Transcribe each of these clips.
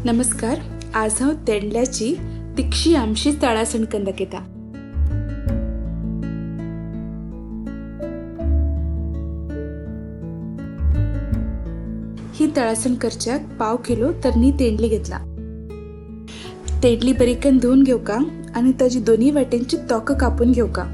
नमस्कार, आज हांव तेंडल्याची तिखशी आमशी तळासण करून दाखयता। ही तळासण करच्याक पाव किलो तरणी तेंडली घेतला। तेंडली बरीकन धुवन घेवका आनी ताजी दोन्ही वाटेंची तोकां कापून घेवका।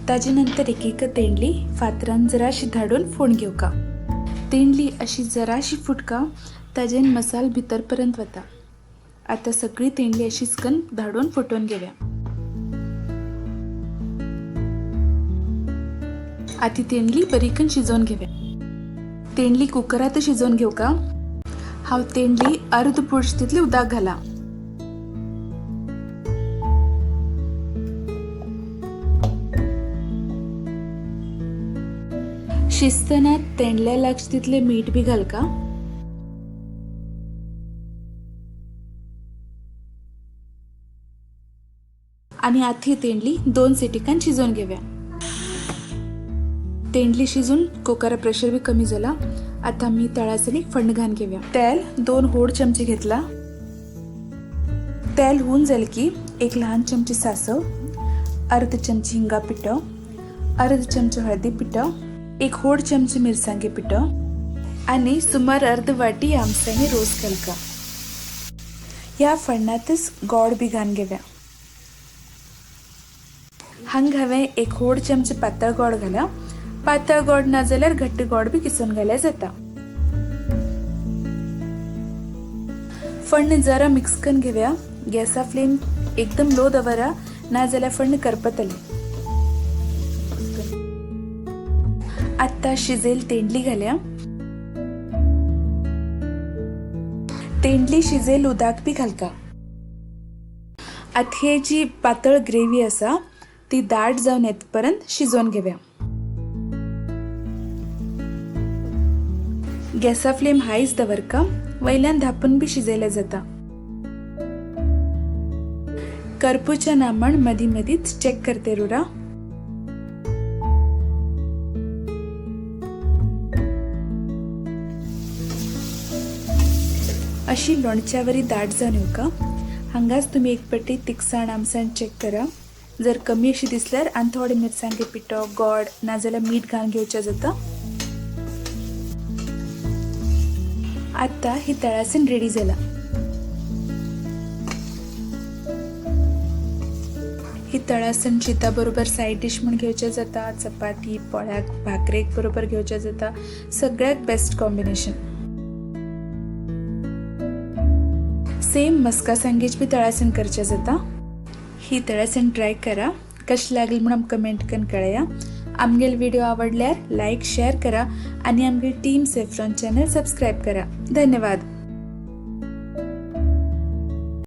ताजे नंतर एक एक तेंडली फातरान जराशी धाडून फोण घेवका। तेंडली अशी जराशी फुटका ताजेन मसाल भितर पर्यंत वता। आता सगळी तेंडली अशीच कन धाडून फुटोवन घेवया। आती तेंडली बरीकन शिजोवन घेवया। तेंडली कुकरात शिजोवन घेवका। हांव तेंडली अर्द पुर्श तितली उदक घाला। शिजतना तेंडल्या लागचे तितले मीठ बी घालका। आणि आथी तेंडली 2 सिटिकान शिजोवन घेवया। तेंडली शिजून कुकरा प्रेशर बी कमी जाला। आता मी तळासणीक फण्ण घालून घेवया। तेल 2 होड चमचे घेतला। तेल होऊन जाल की 1 लहान चमचे सासव, अर्ध चमचे हिंगा पिठो, अर्ध चमचे हळदी पिठो, 1 होड चमचे मिरसांगे पिठो आणि सुमार अर्ध वाटी आमसाने रोस घालका। ह्या फण्णातच गोड बी घालून घेवया। हांग हांवें 1 होड चमचे पातळ गोड घाला। पातळ गोड ना जाल्यार घट्ट गोड बी किसून घाल्यार जाता। फण्ण जरा मिक्स करून घेवया। गॅसा फ्लेम एकदम लो दवरा, ना जाल्यार फण्ण करपतलें। आता शिजेल तेंडली घाल्या। तेंडली शिजेल उदक बी घालका। आता ही जी पातळ ग्रेवी आसा ती दाट जावन येतपर्यंत शिजोवन घेवया। गॅसा फ्लेम हायच दवरका, वयल्यान धापून बी शिजयल्यार जाता। करपूच्या ना म्हण मदीं मदींच चॅक करते रुरा। अशी लोणच्यावरी दाट जावन येवका। हांगाच तुमी एक पट्टी तिखसाण आमसाण चॅक करा। जर कमी अशी दिसल्यार आनी थोडे मिरसांगे पिठो, गोड नाजाल्यार मीठ घालून घेवचें जाता। आतां ही तळासण रेडी जाला। ही तळासण शिता बरोबर सायड डिश म्हूण घेवचें जाता। चपाती, पोळ्याक, भाकरेक बरोबर घेवचें जाता। सगळ्याक बेस्ट कॉम्बिनेशन। सेम मस्का सांगेच बी तळासण करचें जाता। ही तळासण ट्राय करा, कशी लागली म्हणून कमेंट करून कळया। आमगेल व्हिडिओ आवडल्यार लाईक शेअर करा आणि आमगे टीम सेफ्रॉन चॅनल सबस्क्राईब करा। धन्यवाद।